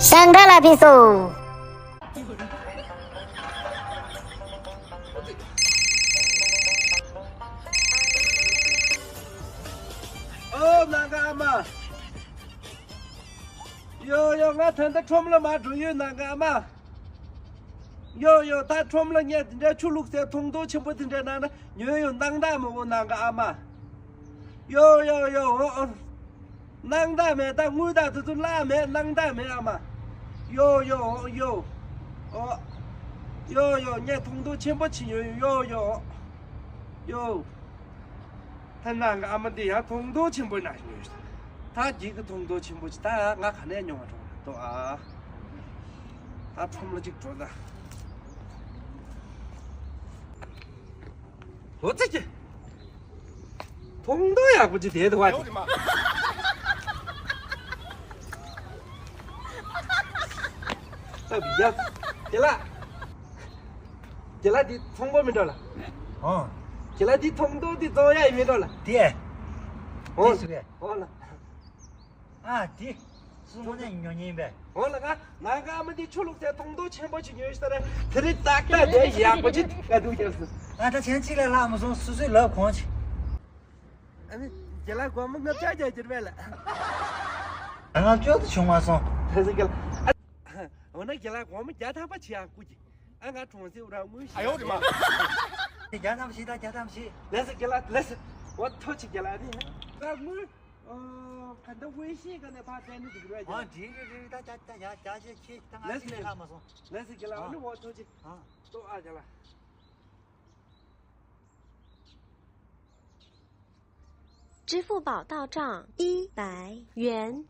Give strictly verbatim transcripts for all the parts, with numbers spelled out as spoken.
ཞང་ཁ་ལ་ཕེབས་སོ། ཨོ་ནང་ག་ཨ་མ། ཡོ་ཡོ། ང་ད་ལྟ་ཁྲོམ་ལ་མར་འགྲོ་ཡོད་ནང་ག་ཨ་མ། ཡོ་ཡོ། ད་ཁྲོམ་ལ་ངས་དེ་འདྲའི་ཆུ་བླུགས་སའི་ཐུང་ཐུང་ཆེན་པོ་དེ་འདྲ་ནང་ན་ཉོས་ཡོད། སྣང་དག་མ་འོ་ནང་ག་ཨ་མ། ཡོ་ཡོ་ཡོ། འོ་འོ། སྣང་དག་མེད། ད་དངུལ་དང་དེ་ཚོ་བརླག་མེད། སྣང་དག་མེད་ཨ་མ། ཡོ་ཡོ། འོ་ཡོ། འོ། ཡོ་ཡོ། ངས་ཐུང་ཐུང་ཆེན་པོ་ཅིག་ཉོས་ཡོད། ཡོ་ཡོ། ཡོ། ད་ནང་གི་ཨ་མ་འདི་ཡང་ཐུང་ཐུང་ཆེན་པོ་ནང་ཉོས་ཤག་ད་འདི་གི་ཐུང་ཐུང་ཆེན་པོ་ཅིག་ད་ང་ག་ནས་ཉོ་བ་འགྲོ་དོ་ཨ། ད་ཁྲོམ་ལ་ཅིག་འགྲོ་ད། ལོ་ཙི་ཀྱི། ཐུང་ཐུང་ཡག་པོ་ཅིག་དེ་དུ་བ་དེ། ཨ་བི་ཡ། དེ་ལ། དེ་ལ་དེ་ཐུང་པོ་མི་འགྲོ་ལ། ཨོ། དེ་ལ་དེ་ཐུང་ཐུང་དེ་བཙོང་ཡ་ཡི་མི་འགྲོ་ལ། དེ། ཨོ། དེ་སུ་རེད། ཨོ་ལ། ཨ་དེ། སུ་མོ་ནས་ཉོ་ཉེན་པས། ཨོ་ལ་ང་ནང་ག་ཨ་མ་དེ་ཆུ་བླུགས་ཚེ་ཐུང་ཐུང་ཆེན་པོ་ཅིག་ཉོས་ཤི་ད་རེད། དེ་རིང་ཏག་ཏག་དེ་ཡག་པོ་ཅིག་ག་འདུག་རྒྱབ་སོང་། ཨ་ད་ཆེན་གཅིག་ལས་ལྷག་མ་སོང་། སུ་སུའི་ལབ་གོང་ཆེ། ཨ་ནི། རྒན་ལགས་སྒོར་མོ་ལྔ་བརྒྱ་བརྒྱ་བསྒྱུར་བས་ལ། ལྔ་བཅུ་དུ་བྱུང་མ་སོང་། ལགས་སོ་རྒན་ལགས། ཨ། འོ་ན་རྒན་ལགས་སྒོར་མོ་བརྒྱ་ཐམ་པ་བྱེད་ཨ་སྐུ་གི། ཨ་ང་གྲོང་གསེབ་རང་དངུལ་ཞིག་ཨ་ཡོ་རེ་མ། བརྒྱ་ཐམ་པ་བྱེད་ད་བརྒྱ་ཐམ་པ་བྱེད། ལགས་སོ་རྒན་ལགས་ལགས་སོ། འོ་ཐུགས་རྗེ་ཆེ་རྒན་ལགས་ཨ་ནི། ད་དངུལ། ཨོ། ག་འདྲ་ཝེ་ཤིན་ག་ནས་ཕར་སྤྲད་ནི་འགྲིག་རེད་ཨ། འགྲིག་རེད་རེད། ད་བརྒྱ་བརྒྱ་བརྒྱ་བརྒྱ་ཆེ་ད་ང་ལགས་སོ་ཅི་ལས་ལྷག་མ་སོང་། ལགས་སོ་རྒན་ལགས་ཨ་ནི་འོ་ཐུགས་རྗེ་ཆེ། ཨ། ལྟོ་ཨ་རྒན་ལགས། ལགས་སོ་རྒན་ལགས། 支付宝到账一百元。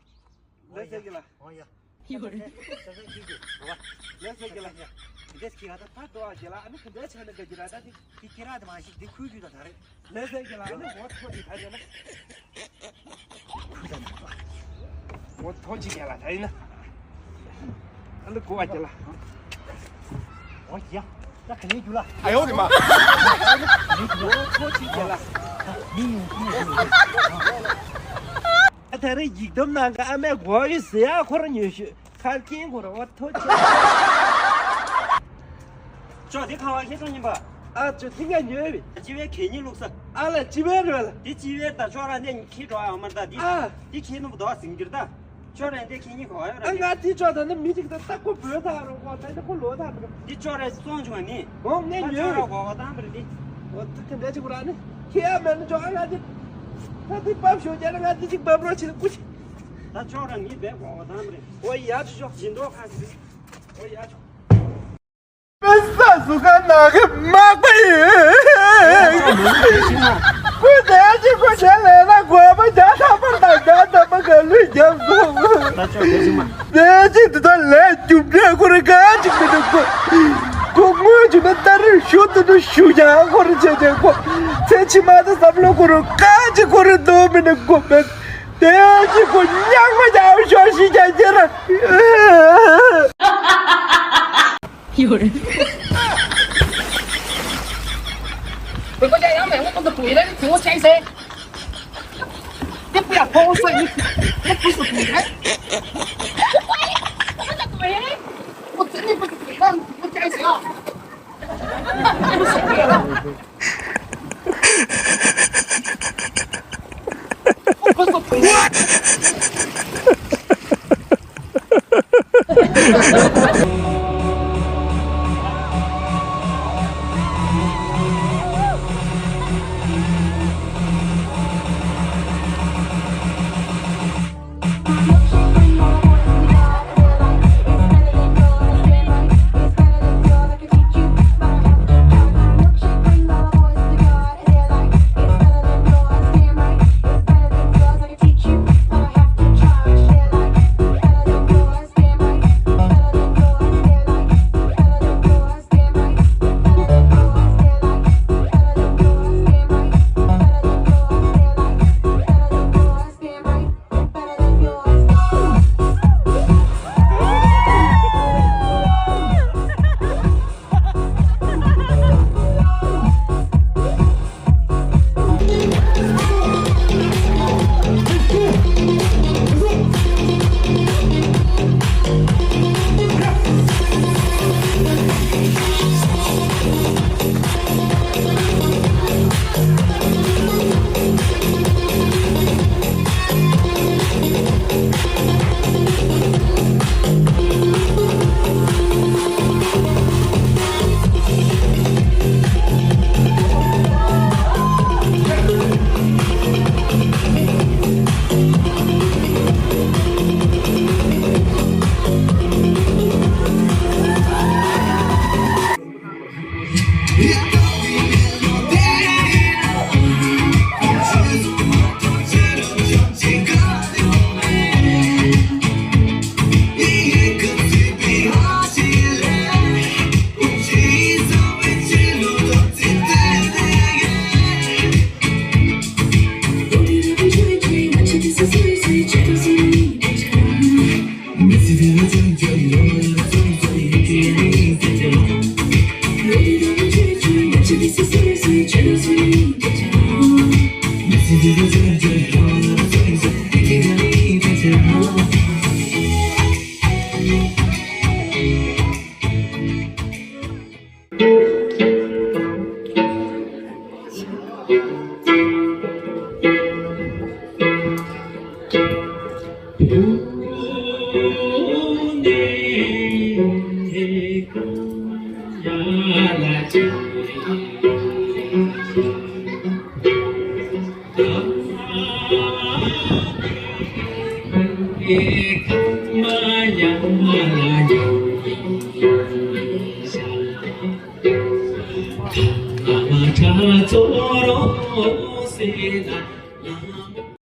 ལགས་སོ་རྒན་ལགས། ཨོ་ཡ། ཡོད་རེད། ལགས་སོ་རྒན་ལགས། འདི་ཁྱེད་ལ་ད་ད་ལྟོ་ཨ་རྒན་ལགས་ཨ་ནི་ག་འདྲ་བྱས་ན་དགའ་རྒྱུ་ར་ད་དེ། དེ་ཁྱེད་རང་དེ་མ་ཤེས་དེ་ཁུལ་རྒྱུ་ད་ད་རེད། ལགས་སོ་རྒན་ལགས་ཨ་ནི་འོ་ཐོ་དེ་ད་རྒན་ལགས། འོ་ཐོ་ཅིག་རྒན་ལགས་ད་ཡིན་ན། ཨ་ལ་གོ་བ་རྒན་ལགས། འོ་ཡ། ད་ག་ནས་རྒྱུ་ལ། ཨ་ཡོ་རེ་མ། འོ་ཐོ་ཅིག་རྒན་ལགས། མི་ཡོང་མི་ཡོང་། ད་ད་རེས་ཡིག་དམ་ནང་གི་ཨ་མའི་སྒོ་ཡི་ཟེར་ཡག་ཁོ་རང་ཉོས་ཤོད། ཁར་ཀིན་གོ་ར་བ་ཐོ་ཆེ། ཅོ་དེ་ཁ་བ་ཁྱེད་ཚོ་ཉིན་པ། ཨ་ཅོ་དེ་ང་ཉོས་བི། སྤྱི་བའི་གད་སྙིགས་བླུགས་ས། ཨ་ལ་སྤྱི་བའི་རེད་ལ། དེ་སྤྱི་བའི་ད་ཅོ་ར་ནས་ཁྱི་འགྲོ་ཡོང་མར་ད་དེ། ཨ། དེ་ཁྱི་ནུབ་དོ་ཟིང་གྱུར་ད། ཅོ་ར་འདི་ཁྱི་ཉིན་གོ་ཡོད་ར། ཨ་ང་དེ་ཅོ་ད་ནི་མི་ཅིག་ད་ལྟ་ཁོ་བོད་ད་རོ་གོ་ད་ནི་ཁོ་ལོ་ད་རོ། དེ་ཅོ་ར་སོང་བྱུང་ནི། འོ་ངས་ད་ཉོས་ཅོ་ར་བི། གོ་བ་དང་པར་དེ། འོ་དེ་དེ་འདྲ་ཅིག་ར་ནི། ཁྱི་ཡ་མེད་ནི་ཅོ་ཨ་ང་དེ། ད་དེ་བབ་ཤོག་རྒྱ་ལ་ང་དེ་ཅིག་བབ་རོགས་བྱེད་ནི་སྐུ་ཅིག་ད་ཅོག་ར་ངའི་བས་གོ་བ་དང་རེད། ཨོ་ཡ་ཅོ་ཅོ། སྦྱིན་མདོག་ཁ་ཅིག་ཨོ་ཡ་ཅོ། པེ་ས་སུ་ག་ན་གི་མག་པ་ཡིན། ཁོས་དེ་ཅི་ཁོ་ཆ་ལས་ན་གོ་བ་རྒྱ་ཐམ་པ་དང་རྒྱ་ཐམ་པ་ག་ལུས་རྒྱབ་སོང་། ད་ཅོག་དེ་ཅི་མ། དེ་ཅི་དེ་ད་ལས་རྒྱུ་འབྲས་ཁོ་རེ་ག་ཅིག་མི་འདུག་གོ། ཁོ་དངོས་བྱུང་ན་ད་རེས་ཞུ་དུ་དུ་ཞུ་ཡང་ཁོ་རེ་བྱས་བྱས་གོ། ཚེ་ཕྱི་མ་ད་བསམ་བློ་ཁོ་རེ་ག་ཅིག་ཁོ་རེ་འདུག་མི་འདུག་གོ་མེད། དེ་གི་ཁོ་གཡག་མ་རྒྱག་ཤོག་ཤི་རྒྱག་རྒྱ་ར། ཡོད་རེད། 回国家养美，我不是鬼了，你给我先生。你不要碰我说你，我不是鬼人。我不是鬼，我真的不是鬼，让你给我先生啊！我不是鬼。